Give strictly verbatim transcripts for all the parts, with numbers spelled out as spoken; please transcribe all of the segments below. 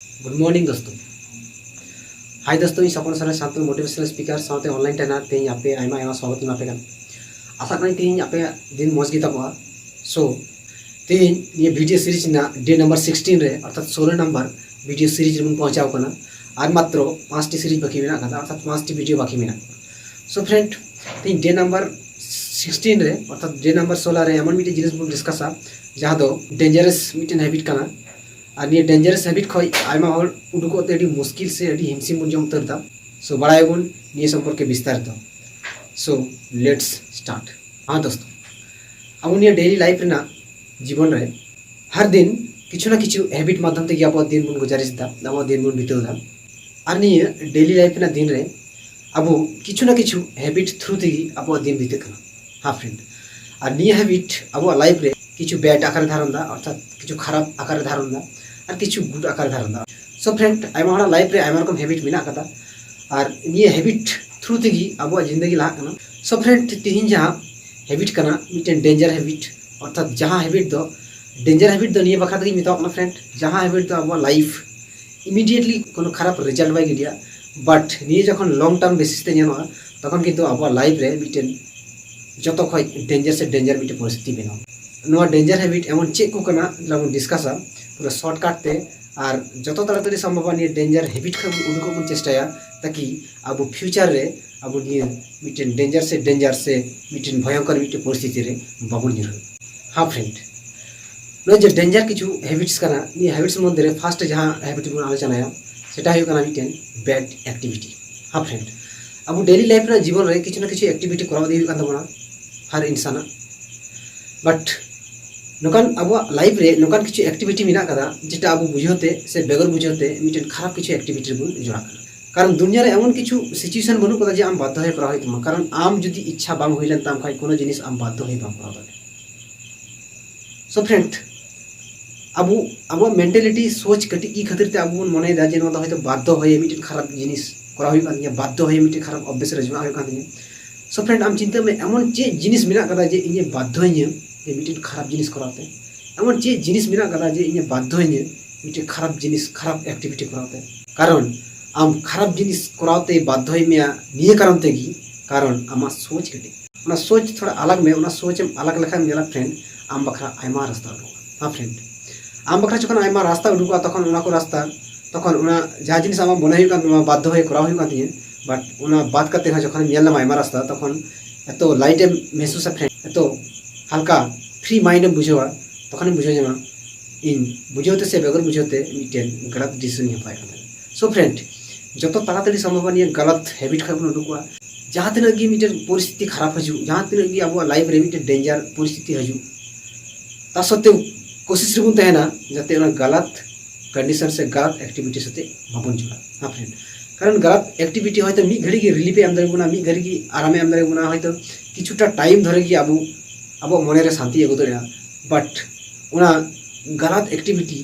Good morning ᱫᱳᱥᱛᱳ᱾ ᱦᱟᱭ ᱫᱳᱥᱛᱳ, ᱤᱧ ᱥᱚᱯᱚᱱ Soren, Santal motivational speaker ᱥᱟᱶᱛᱮ online trainer. ᱛᱮᱦᱮᱧ ᱟᱯᱮ ᱟᱭᱢᱟ ᱟᱭᱢᱟ ᱥᱣᱟᱜᱚᱛ ᱤᱧ ᱮᱢᱟ ᱯᱮ ᱠᱟᱱᱟ᱾ ᱟᱥᱟ ᱠᱟᱹᱱᱟᱹᱧ ᱛᱮᱦᱮᱧ ᱟᱯᱮᱭᱟᱜ ᱫᱤᱱ ᱢᱚᱡᱽ ᱜᱮ ᱛᱟᱵᱚᱜᱼᱟ᱾ So ᱛᱮᱦᱮᱧ ᱱᱤᱭᱟᱹ ᱵᱷᱤᱰᱤᱭᱳ ᱥᱤᱨᱤᱡᱽ ᱨᱮᱱᱟᱜ ᱰᱮ ᱱᱟᱢᱵᱟᱨ ᱥᱤᱠᱥᱴᱤᱱ ᱨᱮ, ᱚᱨᱛᱷᱟᱛ ᱥᱳᱞᱳ ᱱᱟᱢᱵᱟᱨ ᱵᱷᱤᱰᱤᱭᱳ ᱥᱤᱨᱤᱡᱽ ᱨᱮᱵᱚᱱ ᱯᱳᱸᱣᱪᱷᱟᱣ ᱠᱟᱱᱟ᱾ ᱟᱨ ᱢᱟᱛᱨᱚ ᱯᱟᱸᱪᱴᱤ ᱥᱤᱨᱤᱡᱽ ᱵᱟᱹᱠᱤ ᱢᱮᱱᱟᱜ ᱠᱟᱫᱟ, ᱚᱨᱛᱷᱟᱛ ᱯᱟᱸᱪᱴᱤ ᱵᱷᱤᱰᱤᱭᱳ ᱵᱟᱹᱠᱤ ᱢᱮᱱᱟᱜ ᱠᱟᱫᱟ᱾ So friend, ᱛᱮᱦᱮᱧ ᱰᱮ ᱱᱟᱢᱵᱟᱨ ᱥᱤᱠᱥᱴᱤᱱ ᱨᱮ, ᱚᱨᱛᱷᱟᱛ ᱰᱮ ᱱᱟᱢᱵᱟᱨ ᱥᱳᱞᱳ ᱨᱮ ᱮᱢᱚᱱ ᱢᱤᱫᱴᱮᱱ ᱡᱤᱱᱤᱥ ᱵᱚᱱ ᱰᱤᱥᱠᱟᱥᱟ, ᱡᱟᱦᱟᱸ ᱫᱚ ᱰᱮᱧᱡᱟᱨᱟᱥ ᱢᱤᱫᱴᱮᱱ ᱦᱮᱵᱤᱴ ᱠᱟᱱᱟ᱾ ᱟᱨ ᱱᱤᱭᱟᱹ ᱰᱮᱧᱡᱟᱨᱟᱥ ᱦᱮᱵᱤᱴ ᱠᱷᱚᱱ ᱟᱭᱢᱟ ᱦᱚᱲ ᱩᱰᱩᱠᱚᱜ ᱛᱮ ᱟᱹᱰᱤ ᱢᱩᱥᱠᱤᱞ ᱥᱮ ᱟᱹᱰᱤ ᱦᱤᱢᱥᱤᱢ ᱵᱚᱱ ᱡᱚᱢ ᱩᱛᱟᱹᱨ ᱮᱫᱟ᱾ So ᱵᱟᱲᱟᱭᱟᱵᱚᱱ ᱱᱤᱭᱟᱹ ᱥᱚᱢᱯᱚᱨᱠᱮ ᱵᱤᱥᱛᱟᱨᱤᱛᱚ᱾ So let's start. ᱦᱮᱸ ᱫᱳᱥᱛᱳ, ᱟᱵᱚ ᱱᱤᱭᱟᱹ ᱰᱮᱭᱞᱤ ᱞᱟᱭᱤᱯᱷ ᱨᱮᱱᱟᱜ ᱡᱤᱵᱚᱱ ᱨᱮ ᱦᱟᱨ ᱫᱤᱱ ᱠᱤᱪᱷᱩ ᱱᱟ ᱠᱤᱪᱷᱩ ᱦᱮᱵᱤᱴ ᱢᱟᱫᱽᱫᱷᱚᱢ ᱛᱮᱜᱮ ᱟᱵᱚᱣᱟᱜ ᱫᱤᱱ ᱵᱚᱱ ᱜᱩᱡᱟᱨᱤᱥ ᱮᱫᱟ, ᱟᱵᱚᱣᱟᱜ ᱫᱤᱱ ᱵᱚᱱ ᱵᱤᱛᱟᱹᱣ ᱮᱫᱟ᱾ ᱟᱨ ᱱᱤᱭᱟᱹ ᱰᱮᱭᱞᱤ ᱞᱟᱭᱤᱯᱷ ᱨᱮᱱᱟᱜ ᱫᱤᱱ ᱨᱮ ᱟᱵᱚ ᱠᱤᱪᱷᱩ ᱱᱟ ᱠᱤᱪᱷᱩ ᱦᱮᱵᱤᱴ ᱛᱷᱨᱩ ᱛᱮᱜᱮ ᱟᱵᱚᱣᱟᱜ ᱫᱤᱱ ᱵᱤᱛᱟᱹᱜ ᱠᱟᱱᱟ᱾ ᱦᱮᱸ ᱯᱷᱨᱮᱱᱰ, ᱟᱨ ᱱᱤᱭᱟᱹ ᱦᱮᱵᱤᱴ ᱟᱵᱚᱣᱟᱜ ᱞᱟᱭᱤᱯᱷ ᱨᱮ ᱠᱤᱪᱷᱩ ᱵᱮᱰ ᱟᱠᱟᱨᱮ ᱫᱷᱟᱨᱚᱱ ᱮᱫᱟ, ᱚᱨᱛᱷᱟᱛ ᱠᱤᱪᱷᱩ ᱠᱷᱟᱨᱟᱯ ᱟᱠᱟᱨᱮ ᱫᱷᱟᱨᱚᱱ ᱮᱫᱟ, ᱟᱨ ᱠᱤᱪᱷᱩ ᱜᱩᱰ ᱟᱠᱟᱨᱮ ᱫᱷᱟᱨᱚᱱ ᱮᱫᱟ᱾ So ᱯᱷᱨᱮᱱᱰ, ᱟᱭᱢᱟ ᱦᱚᱲᱟᱜ ᱞᱟᱭᱤᱯᱷ ᱨᱮ ᱟᱭᱢᱟ ᱨᱚᱠᱚᱢ ᱦᱮᱵᱤᱴ ᱢᱮᱱᱟᱜ ᱟᱠᱟᱫᱟ, ᱟᱨ ᱱᱤᱭᱟᱹ ᱦᱮᱵᱤᱴ ᱛᱷᱨᱩ ᱛᱮᱜᱮ ᱟᱵᱚᱣᱟᱜ ᱡᱤᱱᱫᱮᱜᱤ ᱞᱟᱦᱟᱜ ᱠᱟᱱᱟ᱾ So ᱯᱷᱨᱮᱱᱰ, ᱛᱮᱦᱮᱧ ᱡᱟᱦᱟᱸ ᱦᱮᱵᱤᱴ ᱠᱟᱱᱟ, ᱢᱤᱫᱴᱮᱱ ᱰᱮᱧᱡᱟᱨ ᱦᱮᱵᱤᱴ, ᱚᱨᱛᱷᱟᱛ ᱡᱟᱦᱟᱸ ᱦᱮᱵᱤᱴ ᱫᱚ, ᱰᱮᱧᱡᱟᱨ ᱦᱮᱵᱤᱴ ᱫᱚ ᱱᱤᱭᱟᱹ ᱵᱟᱠᱷᱨᱟ ᱛᱮᱜᱮᱧ ᱢᱮᱛᱟᱣᱟᱜ ᱠᱟᱱᱟ ᱯᱷᱨᱮᱱᱰ, ᱡᱟᱦᱟᱸ ᱦᱮᱵᱤᱴ ᱫᱚ ᱟᱵᱚᱣᱟᱜ ᱞᱟᱭᱤᱯᱷ ᱤᱢᱤᱰᱤᱭᱮᱴᱞᱤ ᱠᱳᱱᱳ ᱠᱷᱟᱨᱟᱯ ᱨᱮᱡᱟᱞᱴ ᱵᱟᱭ ᱜᱤᱰᱤᱭᱟ, ᱵᱟᱴ ᱱᱤᱭᱟᱹ ᱡᱚᱠᱷᱚᱱ ᱞᱚᱝ ᱴᱟᱨᱢ ᱵᱮᱥᱤᱥ ᱛᱮ ᱧᱮᱞᱚᱜᱼᱟ, ᱛᱚᱠᱷᱚᱱ ᱠᱤᱱᱛᱩ ᱟᱵᱚᱣᱟᱜ ᱞᱟᱭᱤᱯᱷ ᱨᱮ ᱢᱤᱫᱴᱮᱱ ᱡᱚᱛᱚ ᱠᱷᱚᱡ ᱰᱮᱧᱡᱟᱨ ᱥᱮ ᱰᱮᱧᱡᱟᱨ ᱢᱤᱫᱴᱮᱱ ᱯᱚᱨᱤᱥᱛᱷᱤᱛᱤ ᱵᱮᱱᱟᱣᱟ᱾ ᱱᱚᱣᱟ ᱰᱮᱧᱡᱟᱨ ᱦᱮᱵᱤᱴ ᱮᱢᱚᱱ ᱪᱮᱫ ᱠᱚ ᱠᱟᱱᱟ, ᱞᱟᱝ ᱵᱚᱱ ᱰᱤᱥᱠᱟᱥᱟ ᱯᱩᱨᱟᱹ ᱥᱚᱨᱴᱠᱟᱴ ᱛᱮ, ᱟᱨ ᱡᱚᱛᱚ ᱛᱟᱲᱟᱛᱟᱲᱤ ᱥᱚᱢᱵᱷᱚᱵ ᱱᱤᱭᱟᱹ ᱰᱮᱧᱡᱟᱨ ᱦᱮᱵᱤᱴ ᱠᱷᱚᱱ ᱵᱚᱱ ᱩᱰᱩᱠᱚᱜ ᱵᱚᱱ ᱪᱮᱥᱴᱟᱭᱟ, ᱛᱟᱠᱤ ᱟᱵᱚ ᱯᱷᱤᱭᱩᱪᱟᱨ ᱨᱮ ᱟᱵᱚ ᱱᱤᱭᱟᱹ ᱢᱤᱫᱴᱮᱱ ᱰᱮᱧᱡᱟᱨ ᱥᱮ ᱰᱮᱧᱡᱟᱨ ᱥᱮ ᱢᱤᱫᱴᱮᱱ ᱵᱷᱚᱭᱚᱝᱠᱚᱨ ᱢᱤᱫᱴᱮᱱ ᱯᱚᱨᱤᱥᱛᱷᱤᱛᱤ ᱨᱮ ᱵᱟᱵᱚᱱ ᱧᱩᱨᱦᱟᱹᱜ᱾ ᱦᱮᱸ ᱯᱷᱨᱮᱱᱰ, ᱱᱚᱜᱼᱚᱭ ᱡᱮ ᱰᱮᱧᱡᱟᱨ ᱠᱤᱪᱷᱩ ᱦᱮᱵᱤᱴᱥ ᱠᱟᱱᱟ, ᱱᱤᱭᱟᱹ ᱦᱮᱵᱤᱴᱥ ᱢᱚᱫᱽᱫᱷᱮ ᱨᱮ ᱯᱷᱟᱨᱥᱴ ᱡᱟᱦᱟᱸ ᱦᱮᱵᱤᱴ ᱵᱚᱱ ᱟᱞᱳᱪᱚᱱᱟᱭᱟ, ᱥᱮᱴᱟ ᱦᱩᱭᱩᱜ ᱠᱟᱱᱟ ᱢᱤᱫᱴᱮᱱ ᱵᱮᱰ ᱮᱠᱴᱤᱵᱷᱤᱴᱤ᱾ ᱦᱮᱸ ᱯᱷᱨᱮᱱᱰ, ᱟᱵᱚ ᱰᱮᱞᱤ ᱞᱟᱭᱤᱯᱷ ᱨᱮᱱᱟᱜ ᱡᱤᱵᱚᱱ ᱨᱮ ᱠᱤᱪᱷᱩ ᱱᱟ ᱠᱤᱪᱷᱩ ᱮᱠᱴᱤᱵᱷᱤᱴᱤ ᱠᱚᱨᱟᱣ ᱤᱫᱤ ᱦᱩᱭᱩᱜ ᱠᱟᱱ ᱛᱟᱵᱚᱱᱟ ᱦᱟᱨ ᱤᱱᱥᱟᱱᱟᱜ᱾ ᱵᱟᱴ ᱱᱚᱝᱠᱟᱱ ᱟᱵᱚᱣᱟᱜ ᱞᱟᱭᱤᱯᱷ ᱨᱮ ᱱᱚᱝᱠᱟᱱ ᱠᱤᱪᱷᱩ ᱮᱠᱴᱤᱵᱷᱤᱴᱤ ᱢᱮᱱᱟᱜ ᱠᱟᱫᱟ, ᱡᱮᱴᱟ ᱟᱵᱚ ᱵᱩᱡᱷᱟᱹᱣ ᱛᱮ ᱥᱮ ᱵᱮᱜᱚᱨ ᱵᱩᱡᱷᱟᱹᱣ ᱛᱮ ᱢᱤᱫᱴᱮᱱ ᱠᱷᱟᱨᱟᱯ ᱠᱤᱪᱷᱩ ᱮᱠᱴᱤᱵᱷᱤᱴᱤ ᱨᱮᱵᱚᱱ ᱡᱚᱲᱟᱜ ᱠᱟᱱᱟ᱾ ᱠᱟᱨᱚᱱ ᱫᱩᱱᱤᱭᱟᱹ ᱨᱮ ᱮᱢᱚᱱ ᱠᱤᱪᱷᱩ ᱥᱤᱪᱩᱭᱮᱥᱚᱱ ᱵᱟᱹᱱᱩᱜ ᱠᱟᱫᱟ ᱡᱮ ᱟᱢ ᱵᱟᱫᱽᱫᱷᱚ ᱦᱚᱭ ᱠᱚᱨᱟᱣ ᱦᱩᱭᱩᱜ ᱛᱟᱢᱟ, ᱠᱟᱨᱚᱱ ᱟᱢ ᱡᱩᱫᱤ ᱤᱪᱪᱷᱟ ᱵᱟᱝ ᱦᱩᱭ ᱞᱮᱱ ᱛᱟᱢ ᱠᱷᱟᱡ ᱠᱳᱱᱳ ᱡᱤᱱᱤᱥ ᱟᱢ ᱵᱟᱫᱽᱫᱷᱚ ᱦᱚᱭ ᱵᱟᱢ ᱠᱚᱨᱟᱣ ᱫᱟᱲᱮᱭᱟᱜᱼᱟ᱾ So ᱯᱷᱨᱮᱱᱰ, ᱟᱵᱚ ᱟᱵᱚᱣᱟᱜ ᱢᱮᱱᱴᱟᱞᱤᱴᱤ ᱥᱳᱪ ᱠᱟᱹᱴᱤᱡ ᱜᱮ ᱠᱷᱟᱹᱛᱤᱨ ᱛᱮ ᱟᱵᱚ ᱵᱚᱱ ᱢᱚᱱᱮᱭᱮᱫᱟ ᱡᱮ ᱱᱚᱣᱟ ᱫᱚ ᱦᱚᱭᱛᱳ ᱵᱟᱫᱽᱫᱷᱚ ᱦᱚᱭᱮ ᱢᱤᱫᱴᱮᱱ ᱠᱷᱟᱨᱟᱯ ᱡᱤᱱᱤᱥ ᱠᱚᱨᱟᱣ ᱦᱩᱭᱩᱜ ᱠᱟᱱ ᱛᱤᱧᱟ, ᱵᱟᱫᱽᱫᱷᱚ ᱦᱚᱭᱮ ᱢᱤᱫᱴᱮᱱ ᱠᱷᱟᱨᱟᱯ ᱚᱵᱵᱷᱮᱥ ᱨᱮ ᱡᱚᱲᱟᱣ ᱦᱩᱭᱩᱜ ᱠᱟᱱ ᱛᱤᱧᱟ᱾ So ᱯᱷᱨᱮᱱᱰ, ᱟᱢ ᱪᱤᱱᱛᱟᱹ ᱢᱮ, ᱮᱢᱚᱱ ᱪᱮᱫ ᱡᱤᱱᱤᱥ ᱢᱮᱱᱟᱜ ᱠᱟᱫᱟ ᱡᱮ ᱤᱧᱮ ᱵᱟᱫᱽᱫᱷᱚᱧᱟ ᱡᱮ ᱢᱤᱫᱴᱮᱱ ᱠᱷᱟᱨᱟᱯ ᱡᱤᱱᱤᱥ ᱠᱚᱨᱟᱣ ᱛᱮ? ᱮᱢᱚᱱ ᱪᱮᱫ ᱡᱤᱱᱤᱥ ᱢᱮᱱᱟᱜ ᱠᱟᱫᱟ ᱡᱮ ᱤᱧᱮ ᱵᱟᱫᱽᱫᱷᱚᱧᱟ ᱢᱤᱫᱴᱮᱱ ᱠᱷᱟᱨᱟᱯ ᱡᱤᱱᱤᱥ, ᱠᱷᱟᱨᱟᱯ ᱮᱠᱴᱤᱵᱷᱤᱴᱤ ᱠᱚᱨᱟᱣ ᱛᱮ᱾ ᱠᱟᱨᱚᱱ ᱟᱢ ᱠᱷᱟᱨᱟᱯ ᱡᱤᱱᱤᱥ ᱠᱚᱨᱟᱣ ᱛᱮ ᱵᱟᱫᱽᱫᱷᱚᱭ ᱢᱮᱭᱟ ᱱᱤᱭᱟᱹ ᱠᱟᱨᱚᱱ ᱛᱮᱜᱮ, ᱠᱟᱨᱚᱱ ᱟᱢᱟᱜ ᱥᱳᱪ ᱠᱟᱹᱴᱤᱡ, ᱚᱱᱟ ᱥᱳᱪ ᱛᱷᱚᱲᱟ ᱟᱞᱟᱜᱽ ᱢᱮ᱾ ᱚᱱᱟ ᱥᱳᱪ ᱮᱢ ᱟᱞᱟᱜᱽ ᱞᱮᱠᱷᱟᱱ ᱧᱮᱞᱟ friend, ᱟᱢ ᱵᱟᱠᱷᱨᱟ ᱟᱭᱢᱟ ᱨᱟᱥᱛᱟ ᱩᱰᱩᱠᱚᱜᱼᱟ᱾ ᱦᱮᱸ friend, ᱟᱢ ᱵᱟᱠᱷᱨᱟ ᱡᱚᱠᱷᱚᱱ ᱟᱭᱢᱟ ᱨᱟᱥᱛᱟ ᱩᱰᱩᱠᱚᱜᱼᱟ, ᱛᱚᱠᱷᱚᱱ ᱚᱱᱟ ᱠᱚ ᱨᱟᱥᱛᱟ, ᱛᱚᱠᱷᱚᱱ ᱚᱱᱟ ᱡᱟᱦᱟᱸ ᱡᱤᱱᱤᱥ ᱟᱢᱟᱜ ᱢᱚᱱᱮ ᱦᱩᱭᱩᱜ ᱠᱟᱱ ᱛᱟᱢᱟ ᱵᱟᱫᱽᱫᱷᱚ ᱦᱚᱭᱮ ᱠᱚᱨᱟᱣ ᱦᱩᱭᱩᱜ ᱠᱟᱱ ᱛᱤᱧᱟᱹ, but ᱚᱱᱟ ᱵᱟᱫᱽ ᱠᱟᱛᱮ ᱦᱚᱸ ᱡᱚᱠᱷᱚᱱᱮᱢ ᱧᱮᱞ ᱧᱟᱢᱟ ᱟᱭᱢᱟ ᱨᱟᱥᱛᱟ, ᱛᱚᱠᱷᱚᱱ ᱮᱛᱚ light ᱮᱢ ᱢᱮᱦᱥᱩᱥᱟ friend, ᱮᱛᱚ ᱦᱟᱞᱠᱟ free mind ᱮᱢ ᱵᱩᱡᱷᱟᱹᱣᱟ᱾ ᱛᱚᱠᱷᱚᱱᱮᱢ ᱵᱩᱡᱷᱟᱹᱣ ᱧᱟᱢᱟ ᱤᱧ ᱵᱩᱡᱷᱟᱹᱣ ᱛᱮ ᱥᱮ ᱵᱮᱜᱚᱨ ᱵᱩᱡᱷᱟᱹᱣ ᱛᱮ ᱢᱤᱫᱴᱮᱱ ᱜᱟᱞᱟᱛ ᱰᱤᱥᱤᱥᱚᱱ ᱤᱧ ᱦᱟᱛᱟᱣᱮᱫ ᱠᱟᱱ ᱛᱟᱦᱮᱸᱱᱟ᱾ So friend, ᱡᱚᱛᱚ ᱛᱟᱲᱟᱛᱟᱲᱤ ᱥᱚᱢᱵᱷᱚᱵ ᱱᱤᱭᱟᱹ ᱜᱟᱞᱟᱛ ᱦᱮᱵᱤᱴ ᱠᱷᱚᱱ ᱵᱚᱱ ᱩᱰᱩᱠᱚᱜᱼᱟ᱾ ᱡᱟᱦᱟᱸ ᱛᱤᱱᱟᱹᱜ ᱜᱮ ᱢᱤᱫᱴᱮᱱ ᱯᱚᱨᱤᱥᱛᱷᱤᱛᱤ ᱠᱷᱟᱨᱟᱯ ᱦᱤᱡᱩᱜ, ᱡᱟᱦᱟᱸ ᱛᱤᱱᱟᱹᱜ ᱜᱮ ᱟᱵᱚᱣᱟᱜ ᱞᱟᱭᱤᱯᱷ ᱨᱮ ᱢᱤᱫᱴᱮᱱ ᱰᱮᱧᱡᱟᱨ ᱯᱚᱨᱤᱥᱛᱷᱤᱛᱤ ᱦᱤᱡᱩᱜ, ᱛᱟ ᱥᱚᱛᱛᱮᱣ ᱠᱳᱥᱤᱥ ᱨᱮᱵᱚᱱ ᱛᱟᱦᱮᱱᱟ ᱡᱟᱛᱮ ᱚᱱᱟ ᱜᱟᱞᱟᱛ ᱠᱚᱱᱰᱤᱥᱚᱱ ᱥᱮ ᱜᱟᱞᱟᱛ ᱮᱠᱴᱤᱵᱷᱤᱴᱤ ᱥᱟᱛᱮ ᱵᱟᱵᱚᱱ ᱡᱚᱲᱟᱜ᱾ ᱦᱮᱸ friend, ᱠᱟᱨᱚᱱ ᱜᱟᱞᱟᱛ ᱮᱠᱴᱤᱵᱷᱤᱴᱤ ᱦᱚᱭᱛᱳ ᱢᱤᱫ ᱜᱷᱟᱹᱲᱤ ᱜᱮ ᱨᱤᱞᱤᱯᱷ ᱮ ᱮᱢ ᱫᱟᱲᱮᱭᱟᱵᱚᱱᱟ, ᱢᱤᱫ ᱜᱷᱟᱹᱲᱤ ᱜᱮ ᱟᱨᱟᱢᱮ ᱮᱢ ᱫᱟᱲᱮᱭᱟᱵᱚᱱᱟ, ᱦᱚᱭᱛᱳ ᱠᱤᱪᱷᱩᱴᱟ ᱴᱟᱭᱤᱢ ᱫᱷᱚᱨᱮ ᱜᱮ ᱟᱵᱚ ᱟᱵᱚᱣᱟᱜ ᱢᱚᱱᱮᱨᱮ ᱥᱟᱱᱛᱤ ᱟᱹᱜᱩ ᱫᱟᱲᱮᱭᱟᱜᱼᱟ᱾ ᱵᱟᱴ ᱚᱱᱟ ᱜᱟᱞᱟᱛ ᱮᱠᱴᱤᱵᱷᱤᱴᱤ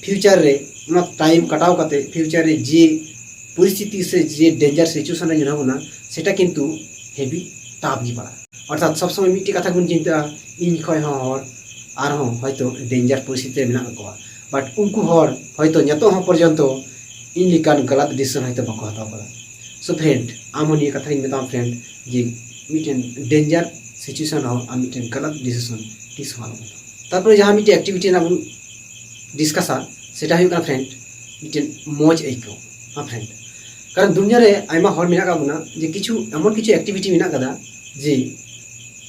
ᱯᱷᱤᱭᱩᱪᱟᱨ ᱨᱮ, ᱚᱱᱟ ᱴᱟᱭᱤᱢ ᱠᱟᱴᱟᱣ ᱠᱟᱛᱮ ᱯᱷᱤᱭᱩᱪᱟᱨ ᱨᱮ ᱡᱮ ᱯᱚᱨᱤᱥᱛᱷᱤᱛᱤ ᱥᱮ ᱡᱮ ᱰᱮᱧᱡᱟᱨ ᱥᱤᱪᱩᱭᱮᱥᱚᱱ ᱨᱮ ᱧᱩᱨᱦᱟᱹ ᱵᱚᱱᱟ, ᱥᱮᱴᱟ ᱠᱤᱱᱛᱩ ᱦᱮᱵᱤ ᱴᱟᱯ ᱜᱮ ᱯᱟᱲᱟᱜᱼᱟ᱾ ᱚᱨᱛᱷᱟᱛ ᱥᱚᱵ ᱥᱚᱢᱚᱭ ᱢᱤᱫᱴᱮᱡ ᱠᱟᱛᱷᱟ ᱵᱚᱱ ᱪᱤᱱᱛᱟᱹᱜᱼᱟ, ᱤᱧ ᱠᱷᱚᱱ ᱦᱚᱸ ᱦᱚᱲ ᱟᱨᱦᱚᱸ ᱦᱚᱭᱛᱳ ᱰᱮᱧᱡᱟᱨ ᱯᱚᱨᱤᱥᱛᱷᱤᱛᱤ ᱨᱮ ᱢᱮᱱᱟᱜ ᱠᱚᱣᱟ, ᱵᱟᱴ ᱩᱱᱠᱩ ᱦᱚᱲ ᱦᱚᱭᱛᱳ ᱱᱤᱛᱚᱜ ᱦᱚᱸ ᱯᱚᱨᱡᱚᱱᱛᱚ ᱤᱧ ᱞᱮᱠᱟᱱ ᱜᱟᱞᱟᱛ ᱰᱤᱥᱤᱥᱚᱱ ᱦᱚᱭᱛᱳ ᱵᱟᱠᱚ ᱦᱟᱛᱟᱣ ᱠᱟᱫᱟ᱾ So friend, ᱟᱢ ᱦᱚᱸ ᱱᱤᱭᱟᱹ ᱠᱟᱛᱷᱟ ᱜᱤᱧ ᱢᱮᱛᱟᱢᱟ friend, ᱡᱮ ᱢᱤᱫᱴᱮᱱ ᱰᱮᱧᱡᱟᱨ ᱥᱤᱪᱩᱭᱮᱥᱚᱱ ᱨᱮᱦᱚᱸ ᱟᱢ ᱢᱤᱫᱴᱮᱱ ᱜᱟᱞᱟᱛ ᱰᱤᱥᱤᱥᱚᱱ ᱛᱤᱥ ᱦᱚᱸ ᱟᱞᱚᱢ ᱦᱟᱛᱟᱣᱟ᱾ ᱛᱟᱨᱯᱚᱨᱮ ᱡᱟᱦᱟᱸ ᱢᱤᱫᱴᱮᱱ ᱮᱠᱴᱤᱵᱷᱤᱴᱤ ᱨᱮᱱᱟᱜ ᱵᱚᱱ ᱰᱤᱥᱠᱟᱥᱟ, ᱥᱮᱴᱟ ᱦᱩᱭᱩᱜ ᱠᱟᱱᱟ friend, ᱢᱤᱫᱴᱮᱱ ᱢᱚᱡᱽ ᱟᱹᱭᱠᱟᱹᱣ᱾ ᱦᱮᱸ friend, ᱠᱟᱨᱚᱱ ᱫᱩᱱᱤᱭᱟᱹ ᱨᱮ ᱟᱭᱢᱟ ᱦᱚᱲ ᱢᱮᱱᱟᱜ ᱟᱠᱟᱫ ᱵᱚᱱᱟ ᱡᱮ ᱠᱤᱪᱷᱩ ᱮᱢᱚᱱ ᱠᱤᱪᱷᱩ ᱮᱠᱴᱤᱵᱷᱤᱴᱤ ᱢᱮᱱᱟᱜ ᱟᱠᱟᱫᱟ ᱡᱮ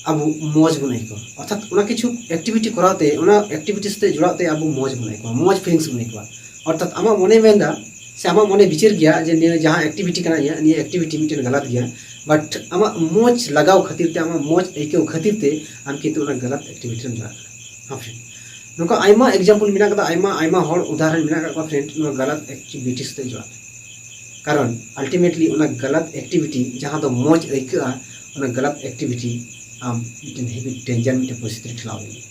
ᱟᱵᱚ ᱢᱚᱡᱽ ᱵᱚᱱ ᱟᱹᱭᱠᱟᱹᱣᱟ᱾ ᱚᱨᱛᱷᱟᱛ ᱚᱱᱟ ᱠᱤᱪᱷᱩ ᱮᱠᱴᱤᱵᱷᱤᱴᱤ ᱠᱚᱨᱟᱣ ᱛᱮ, ᱚᱱᱟ ᱮᱠᱴᱤᱵᱷᱤᱴᱤ ᱥᱟᱛᱮ ᱡᱚᱲᱟᱣ ᱛᱮ ᱟᱵᱚ ᱢᱚᱡᱽ ᱵᱚᱱ ᱟᱹᱭᱠᱟᱹᱣᱟ, ᱢᱚᱡᱽ ᱯᱷᱤᱞᱤᱝᱥ ᱵᱚᱱ ᱟᱹᱭᱠᱟᱹᱣᱟ᱾ ᱚᱨᱛᱷᱟᱛ ᱟᱢᱟᱜ ᱢᱚᱱᱮ ᱢᱮᱱᱫᱟ ᱥᱮ ᱟᱢᱟᱜ ᱢᱚᱱᱮ ᱵᱤᱪᱟᱹᱨ ᱜᱮᱭᱟ ᱡᱮ ᱱᱤᱭᱟᱹ ᱡᱟᱦᱟᱸ ᱮᱠᱴᱤᱵᱷᱤᱴᱤ ᱠᱟᱱᱟ ᱤᱧᱟᱹᱜ, ᱱᱤᱭᱟᱹ ᱮᱠᱴᱤᱵᱷᱤᱴᱤ ᱢᱤᱫᱴᱮᱱ ᱜᱟᱞᱟᱛ ᱜᱮᱭᱟ, ᱵᱟᱴ ᱟᱢᱟᱜ ᱢᱚᱡᱽ ᱞᱟᱜᱟᱣ ᱠᱷᱟᱹᱛᱤᱨ ᱛᱮ, ᱟᱢᱟᱜ ᱢᱚᱡᱽ ᱟᱹᱭᱠᱟᱹᱣ ᱠᱷᱟᱹᱛᱤᱨ ᱛᱮ ᱟᱢ ᱠᱤᱱᱛᱩ ᱚᱱᱟ ᱜᱟᱞᱟᱛ ᱮᱠᱴᱤᱵᱷᱤᱴᱤ ᱨᱮᱢ ᱡᱚᱲᱟᱜ ᱠᱟᱱᱟ᱾ ᱦᱮᱸ friend, ᱱᱚᱝᱠᱟ ᱟᱭᱢᱟ ᱮᱠᱡᱟᱢᱯᱚᱞ ᱢᱮᱱᱟᱜ ᱠᱟᱫᱟ, ᱟᱭᱢᱟ ᱟᱭᱢᱟ ᱦᱚᱲ ᱩᱫᱟᱦᱚᱨᱚᱱ ᱢᱮᱱᱟᱜ ᱟᱠᱟᱫ ᱠᱚᱣᱟ friend, ᱱᱚᱣᱟ ᱜᱟᱞᱟᱛ ᱮᱠᱴᱤᱵᱷᱤᱴᱤ ᱥᱟᱛᱮ ᱡᱚᱲᱟᱜ ᱠᱟᱱᱟ᱾ ᱠᱟᱨᱚᱱ ᱟᱞᱴᱤᱢᱮᱴᱞᱤ ᱚᱱᱟ ᱜᱟᱞᱟᱛ ᱮᱠᱴᱤᱵᱷᱤᱴᱤ ᱡᱟᱦᱟᱸ ᱫᱚ ᱢᱚᱡᱽ ᱟᱹᱭᱠᱟᱹᱜᱼᱟ, ᱚᱱᱟ ᱜᱟᱞᱟᱛ ᱮᱠᱴᱤᱵᱷᱤᱴᱤ ᱟᱢ ᱢᱤᱫᱴᱮᱱ ᱦᱮᱵᱤ ᱰᱮᱧᱡᱟᱨ ᱢᱤᱫᱴᱮᱱ ᱯᱚᱨᱤᱥᱛᱷᱤᱛᱤ ᱨᱮ ᱴᱷᱮᱞᱟᱣ ᱢᱮᱭᱟ᱾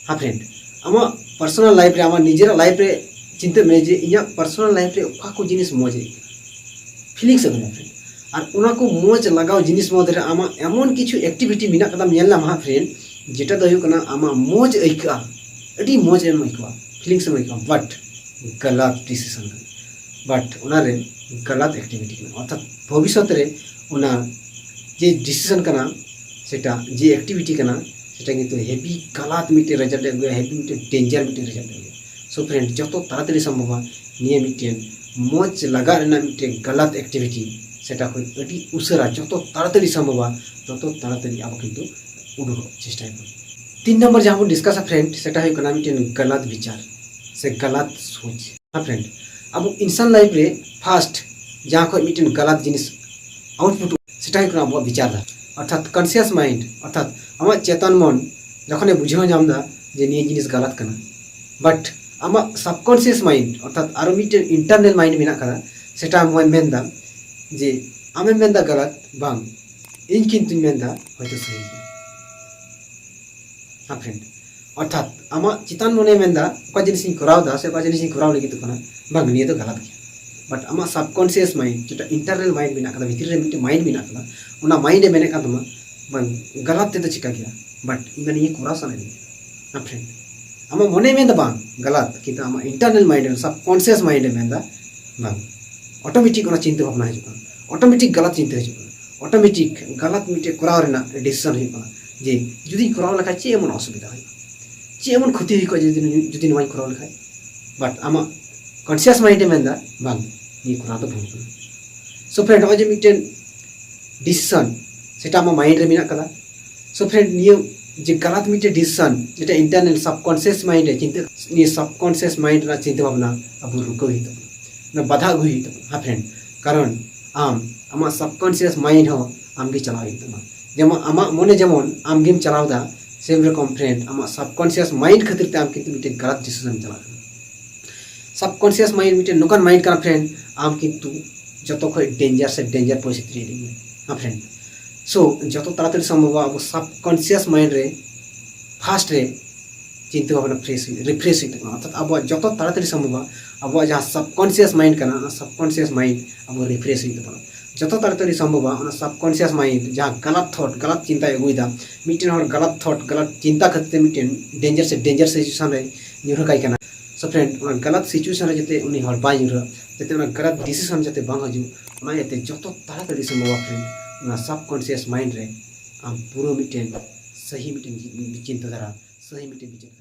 ᱦᱮᱸ friend, ᱟᱢᱟᱜ ᱯᱟᱨᱥᱚᱱᱟᱞ ᱞᱟᱭᱤᱯᱷ ᱨᱮ, ᱟᱢᱟᱜ ᱱᱤᱡᱮᱨᱟᱜ ᱞᱟᱭᱤᱯᱷ ᱨᱮ ᱪᱤᱱᱛᱟᱹ ᱢᱮ ᱡᱮ ᱤᱧᱟᱹᱜ ᱯᱟᱨᱥᱚᱱᱟᱞ ᱞᱟᱭᱤᱯᱷ ᱨᱮ ᱚᱠᱟ ᱠᱚ ᱡᱤᱱᱤᱥ ᱢᱚᱡᱽ ᱟᱹᱭᱠᱟᱹᱜᱼᱟ, ᱯᱷᱤᱞᱤᱝᱥ ᱟᱹᱜᱩᱭ ᱢᱮ friend᱾ ᱟᱨ ᱚᱱᱟ ᱠᱚ ᱢᱚᱡᱽ ᱞᱟᱜᱟᱣ ᱡᱤᱱᱤᱥ ᱢᱚᱫᱽᱫᱷᱮ ᱨᱮ ᱟᱢᱟᱜ ᱮᱢᱚᱱ ᱠᱤᱪᱷᱩ ᱮᱠᱴᱤᱵᱷᱤᱴᱤ ᱢᱮᱱᱟᱜ ᱠᱟᱫᱟ ᱧᱮᱞ ᱧᱟᱢ ᱦᱟᱸᱜ friend, ᱡᱮᱴᱟ ᱫᱚ ᱦᱩᱭᱩᱜ ᱠᱟᱱᱟ ᱟᱢᱟᱜ ᱢᱚᱡᱽ ᱟᱹᱭᱠᱟᱹᱜᱼᱟ, ᱟᱹᱰᱤ ᱢᱚᱡᱽ ᱮᱢ ᱟᱹᱭᱠᱟᱹᱣᱟ, ᱯᱷᱤᱞᱤᱝᱥ ᱮᱢ ᱟᱹᱭᱠᱟᱹᱣᱟ, ᱵᱟᱴ ᱜᱟᱞᱟᱛ ᱰᱤᱥᱤᱥᱚᱱ ᱠᱟᱱᱟ, ᱵᱟᱴ ᱚᱱᱟᱨᱮ ᱜᱟᱞᱟᱛ ᱮᱠᱴᱤᱵᱷᱤᱴᱤ ᱠᱟᱱᱟ᱾ ᱚᱨᱛᱷᱟᱛ ᱵᱷᱚᱵᱤᱥᱥᱚᱛ ᱨᱮ ᱚᱱᱟ ᱡᱮ ᱰᱤᱥᱤᱥᱚᱱ ᱠᱟᱱᱟ, ᱥᱮᱴᱟ ᱡᱮ ᱮᱠᱴᱤᱵᱷᱤᱴᱤ ᱠᱟᱱᱟ, ᱥᱮᱴᱟ ᱠᱤᱱᱛᱩ ᱦᱮᱵᱤ ᱜᱟᱞᱟᱛ ᱢᱤᱫᱴᱮᱱ ᱨᱮᱡᱟᱞᱴ ᱮ ᱟᱹᱜᱩᱭᱟ, ᱦᱮᱵᱤ ᱢᱤᱫᱴᱮᱱ ᱰᱮᱧᱡᱟᱨ ᱢᱤᱫᱴᱮᱱ ᱨᱮᱡᱟᱞᱴ ᱮ ᱟᱹᱜᱩᱭᱟ᱾ ᱥᱳ ᱯᱷᱨᱮᱱᱰ, ᱡᱚᱛᱚ ᱛᱟᱲᱟᱛᱟᱲᱤ ᱥᱚᱢᱵᱷᱚᱵᱟ ᱱᱤᱭᱟᱹ ᱢᱤᱫᱴᱮᱱ ᱢᱚᱡᱽ ᱞᱟᱜᱟᱜ ᱨᱮᱱᱟᱜ ᱢᱤᱫᱴᱮᱱ ᱜᱟᱞᱟᱛ ᱮᱠᱴᱤᱵᱷᱤᱴᱤ ᱥᱮᱴᱟ ᱠᱷᱚᱱ ᱟᱹᱰᱤ ᱩᱥᱟᱹᱨᱟ, ᱡᱚᱛᱚ ᱛᱟᱲᱟᱛᱟᱲᱤ ᱥᱚᱢᱵᱷᱚᱵᱟ ᱛᱚᱛᱚ ᱛᱟᱲᱟᱛᱟᱲᱤ ᱟᱵᱚ ᱠᱤᱱᱛᱩ ᱩᱰᱩᱠᱚᱜ ᱪᱮᱥᱴᱟᱭ ᱵᱚᱱ᱾ ᱛᱤᱱ ᱱᱚᱢᱵᱚᱨ ᱡᱟᱦᱟᱸ ᱵᱚᱱ ᱰᱤᱥᱠᱟᱥᱟ ᱯᱷᱨᱮᱱᱰ, ᱥᱮᱴᱟ ᱦᱩᱭᱩᱜ ᱠᱟᱱᱟ ᱢᱤᱫᱴᱮᱱ ᱜᱟᱞᱟᱛ ᱵᱤᱪᱟᱨ ᱥᱮ ᱜᱟᱞᱟᱛ ᱥᱳᱪ᱾ ᱦᱮᱸ ᱯᱷᱨᱮᱱᱰ, ᱟᱵᱚ ᱤᱱᱥᱟᱱ ᱞᱟᱭᱤᱯᱷ ᱨᱮ ᱯᱷᱟᱥᱴ ᱡᱟᱦᱟᱸ ᱠᱷᱚᱱ ᱢᱤᱫᱴᱮᱱ ᱜᱟᱞᱟᱛ ᱡᱤᱱᱤᱥ ᱟᱣᱩᱴᱯᱩᱴ, ᱥᱮᱴᱟ ᱦᱩᱭᱩᱜ ᱠᱟᱱᱟ ᱟᱵᱚᱣᱟᱜ ᱵᱤᱪᱟᱨ ᱫᱷᱟᱨᱟ, ᱚᱨᱛᱷᱟᱛ ᱠᱚᱱᱥᱤᱭᱟᱥ ᱢᱟᱭᱤᱱᱰ, ᱚᱨᱛᱷᱟᱛ ᱟᱢᱟᱜ ᱪᱮᱛᱚᱱ ᱢᱚᱱ ᱡᱚᱠᱷᱚᱱᱮ ᱵᱩᱡᱷᱟᱹᱣ ᱧᱟᱢ ᱮᱫᱟ ᱡᱮ ᱱᱤᱭᱟᱹ ᱡᱤᱱᱤᱥ ᱜᱟᱞᱟᱛ ᱠᱟᱱᱟ, ᱵᱟᱴ ᱟᱢᱟᱜ ᱥᱟᱵᱠᱚᱱᱥᱤᱭᱟᱥ ᱢᱟᱭᱤᱱᱰ, ᱚᱨᱛᱷᱟᱛ ᱟᱨᱚ ᱢᱤᱫᱴᱮᱱ ᱤᱱᱴᱟᱨᱱᱟᱞ ᱢᱟᱭᱤᱱᱰ ᱢᱮᱱᱟᱜ ᱠᱟᱫᱟ, ᱥᱮᱴᱟ ᱟᱢ ᱢᱮᱱᱫᱟ ᱡᱮ ᱟᱢᱮᱢ ᱢᱮᱱᱫᱟ ᱜᱟᱞᱟᱛ, ᱵᱟᱝ, ᱤᱧ ᱠᱤᱱᱛᱩᱧ ᱢᱮᱱᱫᱟ ᱦᱚᱭᱛᱳ ᱥᱟᱹᱦᱤ ᱜᱮᱭᱟ᱾ ᱦᱮᱸ ᱯᱷᱨᱮᱱᱰ, ᱚᱨᱛᱷᱟᱛ ᱟᱢᱟᱜ ᱪᱮᱛᱟᱱ ᱢᱚᱱᱮᱭ ᱢᱮᱱᱫᱟ ᱚᱠᱟ ᱡᱤᱱᱤᱥᱤᱧ ᱠᱚᱨᱟᱣ ᱮᱫᱟ ᱥᱮ ᱚᱠᱟ ᱡᱤᱱᱤᱥᱤᱧ ᱠᱚᱨᱟᱣ ᱞᱟᱹᱜᱤᱫᱚᱜ ᱠᱟᱱᱟ, ᱵᱟᱝ, ᱱᱤᱭᱟᱹ ᱫᱚ ᱜᱟᱞᱟᱛ ᱜᱮᱭᱟ᱾ ᱵᱟᱴ ᱟᱢᱟᱜ ᱥᱟᱵᱠᱚᱱᱥᱤᱭᱟᱥ ᱢᱟᱭᱤᱱᱰ, ᱡᱮᱴᱟ ᱤᱱᱴᱟᱨᱱᱟᱞ ᱢᱟᱭᱤᱱᱰ ᱢᱮᱱᱟᱜ ᱠᱟᱫᱟ, ᱵᱷᱤᱛᱨᱤ ᱨᱮ ᱢᱤᱫᱴᱮᱱ ᱢᱟᱭᱤᱱᱰ ᱢᱮᱱᱟᱜ ᱠᱟᱫᱟ, ᱚᱱᱟ ᱢᱟᱭᱤᱱᱰ ᱮ ᱢᱮᱱᱮᱫ ᱠᱟᱱ ᱛᱟᱢᱟ, ᱵᱟᱝ, ᱜᱟᱞᱟᱛ ᱛᱮᱫᱚ ᱪᱤᱠᱟ ᱜᱮᱭᱟ, ᱵᱟᱴ ᱤᱧ ᱫᱚ ᱱᱤᱭᱟᱹ ᱠᱚᱨᱟᱣ ᱥᱟᱱᱟᱧ ᱠᱟᱱᱟ᱾ ᱦᱮᱸ ᱯᱷᱨᱮᱱᱰ, ᱟᱢᱟᱜ ᱢᱚᱱᱮᱭ ᱢᱮᱱᱫᱟ ᱵᱟᱝ ᱜᱟᱞᱟᱛ, ᱠᱤᱱᱛᱩ ᱟᱢᱟᱜ ᱤᱱᱴᱟᱨᱱᱟᱞ ᱢᱟᱭᱤᱱᱰ, ᱥᱟᱵᱠᱚᱱᱥᱤᱭᱟᱥ ᱢᱟᱭᱤᱱᱰ ᱮ ᱢᱮᱱᱫᱟ ᱵᱟᱝ, ᱚᱴᱳᱢᱮᱴᱤᱠ ᱚᱱᱟ ᱪᱤᱱᱛᱟᱹ ᱵᱷᱟᱵᱽᱱᱟ ᱦᱤᱡᱩᱜ ᱠᱟᱱᱟ, ᱚᱴᱳᱢᱮᱴᱤᱠ ᱜᱟᱞᱟᱛ ᱪᱤᱱᱛᱟᱹ ᱦᱤᱡᱩᱜ ᱠᱟᱱᱟ, ᱚᱴᱳᱢᱮᱴᱤᱠ ᱜᱟᱞᱟᱛ ᱢᱤᱫᱴᱮᱡ ᱠᱚᱨᱟᱣ ᱨᱮᱱᱟᱜ ᱰᱤᱥᱤᱥᱚᱱ ᱦᱩᱭᱩᱜ ᱠᱟᱱᱟ ᱡᱮ ᱡᱩᱫᱤᱧ ᱠᱚᱨᱟᱣ ᱞᱮᱠᱷᱟᱡ ᱪᱮᱫ ᱮᱢᱚᱱ ᱚᱥᱩᱵᱤᱫᱷᱟ ᱦᱩᱭᱩᱜᱼᱟ, ᱪᱮᱫ ᱮᱢᱚᱱ ᱠᱷᱚᱛᱤ ᱦᱩᱭ ᱠᱚᱜᱼᱟ ᱡᱩᱫᱤ, ᱡᱩᱫᱤ ᱱᱚᱣᱟᱧ ᱠᱚᱨᱟᱣ ᱞᱮᱠᱷᱟᱡ᱾ ᱵᱟᱴ ᱟᱢᱟᱜ ᱠᱚᱱᱥᱤᱭᱟᱥ ᱢᱟᱭᱤᱱᱰ ᱮ ᱢᱮᱱᱫᱟ ᱵᱟᱝ, ᱱᱤᱭᱟᱹ ᱠᱚᱨᱟᱣ ᱫᱚ ᱵᱷᱩᱞ ᱠᱟᱱᱟ᱾ ᱥᱳ ᱯᱷᱨᱮᱱᱰ, ᱱᱚᱜᱼᱚᱭ ᱡᱮ ᱢᱤᱫᱴᱮᱱ ᱰᱤᱥᱤᱥᱚᱱ, ᱥᱮᱴᱟ ᱟᱢᱟᱜ ᱢᱟᱭᱤᱱᱰ ᱨᱮ ᱢᱮᱱᱟᱜ ᱠᱟᱫᱟ᱾ ᱥᱳ ᱯᱷᱨᱮᱱᱰ, ᱱᱤᱭᱟᱹ ᱡᱮ ᱜᱟᱞᱟᱛ ᱢᱤᱫᱴᱮᱱ ᱰᱤᱥᱤᱥᱚᱱ, ᱡᱮᱴᱟ ᱤᱱᱴᱟᱨᱱᱟᱞ ᱥᱟᱵᱠᱚᱱᱥᱤᱭᱟᱥ ᱢᱟᱭᱤᱱᱰ ᱨᱮ ᱪᱤᱱᱛᱟᱹ, ᱱᱤᱭᱟᱹ ᱥᱟᱵᱠᱚᱱᱥᱤᱭᱟᱥ ᱢᱟᱭᱤᱱᱰ ᱨᱮᱱᱟᱜ ᱪᱤᱱᱛᱟᱹ ᱵᱷᱟᱵᱽᱱᱟ ᱟᱵᱚ ᱨᱩᱠᱟᱹᱣ ᱦᱩᱭᱩᱜ ᱛᱟᱵᱚᱱᱟ, ᱚᱱᱟ ᱵᱟᱫᱷᱟ ᱟᱹᱜᱩᱭ ᱦᱩᱭᱩᱜ ᱛᱟᱵᱚᱱᱟ᱾ ᱦᱮᱸ ᱯᱷᱨᱮᱱᱰ, ᱠᱟᱨᱚᱱ ᱟᱢ ᱟᱢᱟᱜ ᱥᱟᱵᱠᱚᱱᱥᱤᱭᱟᱥ ᱢᱟᱭᱤᱱᱰ ᱦᱚᱸ ᱟᱢᱜᱮ ᱪᱟᱞᱟᱣ ᱦᱩᱭᱩᱜ ᱛᱟᱢᱟ᱾ ᱡᱮᱢᱚᱱ ᱟᱢᱟᱜ ᱢᱚᱱᱮ ᱡᱮᱢᱚᱱ ᱟᱢᱜᱮᱢ ᱪᱟᱞᱟᱣ ᱮᱫᱟ, ᱥᱮᱢ ᱨᱚᱠᱚᱢ ᱯᱷᱨᱮᱱᱰ, ᱟᱢᱟᱜ ᱥᱟᱵᱠᱚᱱᱥᱤᱭᱟᱥ ᱢᱟᱭᱤᱱᱰ ᱠᱷᱟᱹᱛᱤᱨ ᱛᱮ ᱟᱢ ᱠᱤᱱᱛᱩ ᱢᱤᱫᱴᱮᱱ ᱜᱟᱞᱟᱛ ᱰᱤᱥᱤᱥᱚᱱ ᱮᱢ ᱪᱟᱞᱟᱜ ᱠᱟᱱᱟ᱾ ᱥᱟᱵᱠᱚᱱᱥᱤᱭᱟᱥ ᱢᱟᱭᱤᱱᱰ ᱢᱤᱫᱴᱮᱱ ᱱᱚᱝᱠᱟᱱ ᱢᱟᱭᱤᱱᱰ ᱠᱟᱱᱟ ᱯᱷᱨᱮᱱᱰ, ᱟᱢ ᱠᱤᱱᱛᱩ ᱡᱚᱛᱚ ᱠᱷᱚᱱ ᱰᱮᱧᱡᱟᱨ ᱥᱮ ᱰᱮᱧᱡᱟᱨ ᱯᱚᱨᱤᱥᱛᱷᱤᱛᱤ ᱨᱮ ᱤᱫᱤ ᱢᱮᱭᱟ᱾ ᱦᱮᱸ ᱯᱷᱨᱮᱱᱰ, ᱥᱳ ᱡᱚᱛᱚ ᱛᱟᱲᱟᱛᱟᱲᱤ ᱥᱚᱢᱵᱷᱚᱵ ᱟᱵᱚ ᱥᱟᱵᱠᱚᱱᱥᱤᱭᱟᱥ ᱢᱟᱭᱤᱱᱰ ᱨᱮ ᱯᱷᱟᱥᱴ ᱨᱮ ᱪᱤᱱᱛᱟᱹ ᱵᱷᱟᱵᱽᱱᱟ ᱯᱷᱨᱮᱥ ᱦᱩᱭᱩᱜ, ᱨᱤᱯᱷᱨᱮᱥ ᱦᱩᱭᱩᱜ ᱛᱟᱵᱚᱱᱟ᱾ ᱚᱨᱛᱷᱟᱛ ᱟᱵᱚᱣᱟᱜ ᱡᱚᱛᱚ ᱛᱟᱲᱟᱛᱟᱲᱤ ᱥᱚᱢᱵᱷᱚᱵ ᱟᱵᱚᱣᱟᱜ ᱡᱟᱦᱟᱸ ᱥᱟᱵᱠᱚᱱᱥᱤᱭᱟᱥ ᱢᱟᱭᱤᱱᱰ ᱠᱟᱱᱟ, ᱚᱱᱟ ᱥᱟᱵᱠᱚᱱᱥᱤᱭᱟᱥ ᱢᱟᱭᱤᱱᱰ ᱟᱵᱚ ᱨᱤᱯᱷᱨᱮᱥ ᱦᱩᱭᱩᱜ ᱛᱟᱵᱚᱱᱟ᱾ ᱡᱚᱛᱚ ᱛᱟᱲᱟᱛᱟᱲᱤ ᱥᱚᱢᱵᱷᱚᱵ ᱚᱱᱟ ᱥᱟᱵᱠᱚᱱᱥᱤᱭᱟᱥ ᱢᱟᱭᱤᱱᱰ ᱡᱟᱦᱟᱸ ᱜᱟᱞᱟᱛ ᱛᱷᱚᱴ, ᱜᱟᱞᱟᱛ ᱪᱤᱱᱛᱟᱭ ᱟᱹᱜᱩᱭᱮᱫᱟ, ᱢᱤᱫᱴᱮᱱ ᱦᱚᱲ ᱜᱟᱞᱟᱛ ᱛᱷᱚᱴ, ᱜᱟᱞᱟᱛ ᱪᱤᱱᱛᱟ ᱠᱷᱟᱹᱛᱤᱨ ᱛᱮ ᱢᱤᱫᱴᱮᱱ ᱰᱮᱧᱡᱟᱨ ᱥᱮ ᱰᱮᱧᱡᱟᱨ ᱥᱤᱪᱩᱭᱮᱥᱚᱱ ᱨᱮ ᱧᱩᱨᱦᱟᱹ ᱠᱟᱭ ᱠᱟᱱᱟ᱾ So friend, ᱚᱱᱟ ᱜᱟᱞᱟᱛ situation ᱨᱮ ᱡᱟᱛᱮ ᱩᱱᱤ ᱦᱚᱲ ᱵᱟᱭ ᱧᱩᱨᱦᱟᱹᱜ, ᱡᱟᱛᱮ ᱚᱱᱟ ᱜᱟᱞᱟᱛ decision ᱡᱟᱛᱮ ᱵᱟᱝ ᱦᱤᱡᱩᱜ, ᱚᱱᱟ ᱤᱭᱟᱹᱛᱮ ᱡᱚᱛᱚ ᱛᱟᱲᱟᱛᱟᱲᱤ ᱥᱚᱢᱵᱷᱚᱵ friend, ᱚᱱᱟ subconscious mind ᱨᱮ ᱟᱢ ᱯᱩᱨᱟᱹ ᱢᱤᱫᱴᱮᱱ ᱥᱟᱹᱦᱤ ᱢᱤᱫᱴᱮᱱ ᱪᱤᱱᱛᱟᱹ ᱫᱷᱟᱨᱟ, ᱥᱟᱹᱦᱤ ᱢᱤᱫᱴᱮᱱ ᱵᱤᱪᱟᱹᱨ